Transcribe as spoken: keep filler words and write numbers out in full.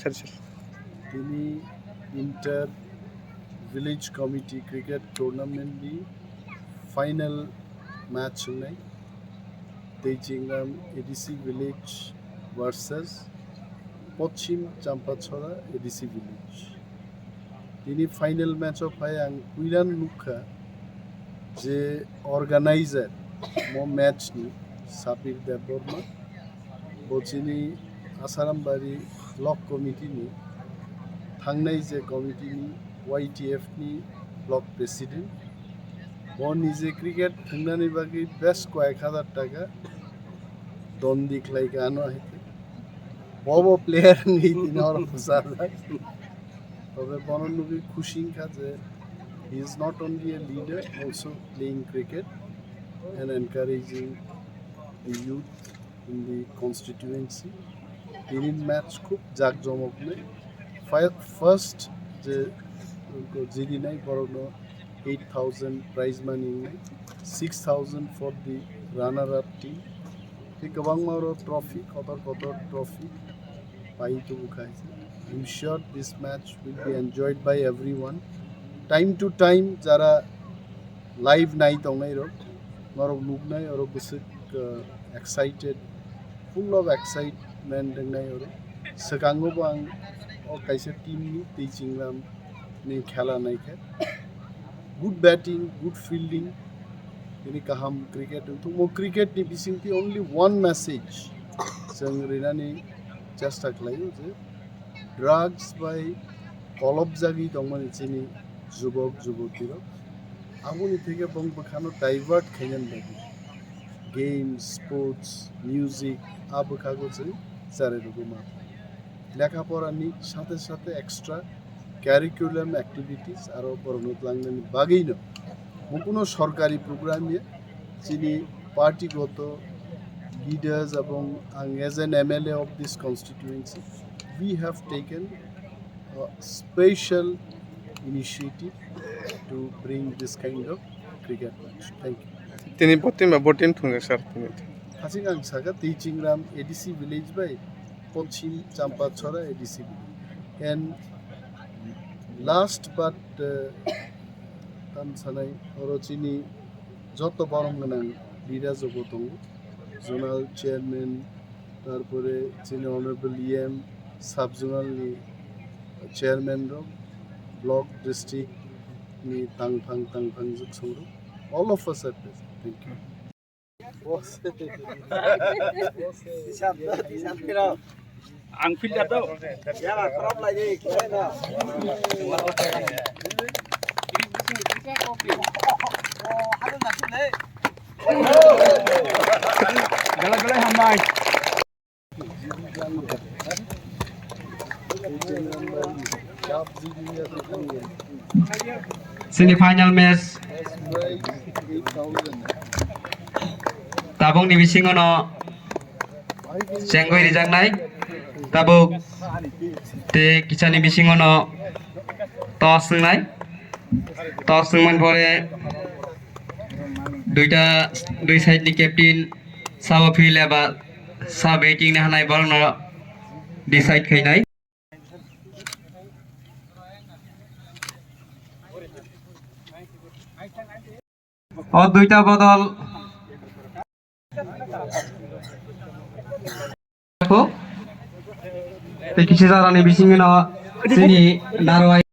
Tini inter village committee cricket tournament ni final match wngnai. Teichingram A D C village versus Pochim Champachhora A D C village. Tini final match o phai ang puilan nukha je organizer mo match ni Sapir Debbarma, bo chini Asarambari block committee ni, thangnai je committee ni Y T F ni block president, bo nije cricket thwngnani bagwi bes koyek hazar taka dondi khlai kha ano hai khe. Bobo player wngwi tini oro bwchajak. Tobe bono nugwi khusi wngkha je he is not only a leader, also playing cricket and encouraging the youth in the constituency. Tini match khub jakjomok wngnai. Fi-, first je jidinai borokno eight thousand prize money wngnai, six thousand for the runner up team. Tei kwbangma oro trophy, kotor kotor trophy pai tubu khai. I'm sure this match will be enjoyed by everyone. Time to time jara live nai tongnai rok, norok nuknai oro bwswk, uh, excited, full of excitement wngnai oro. Swkango bo ang o kaisa team ni Teichingram ni khela naikha. Good batting, good fielding, tini kaham cricket wngthokmo. Cricket ni bisingtwi only one message chwng rinani chesta khlaio je drugs bai kolopjagwi tongmani chini jubok jubotirok. Aboni theke bong bwkhano divert khainani bagwi games, sports, music, a bwkhago chwng charwi rwgwi mano. Lekhaporani sathe sathe extra curriculum activities aro borokno tlangnani bagwino bo kuno sorkari program ya, chini party goto leaders ebong ang as an M L A of this constituency, we have taken a special initiative to bring this kind of cricket match. Thank you. Tini botin ba botin thungjak sir tini. Haching ang saka Teichingram A D C village bai Pochim Champachhora A D C village. And last but, uh, tam sanai oro chini joto borom gwnang leaders rok bo tongo, zonal chairman, tarpore chini honorable E M, sub zonal ni chairman rok, block, district ni tangphang tangphang jwk song rok, all of us are present. Thank you. Ang filter do. Yala, crop lagi, kaya na. Gala gala hambai. Semi final match. Tabukni bisingo no chengwi rijaknai. Tabuk tei kisani bisingo no toss wngnai. Toss wngmani pore duita, dui side ni captain sabo field eba sabo batting ni hanai borokno decide khainai. O duita bodol. Tei kisi jarani bisingo no chini narwai.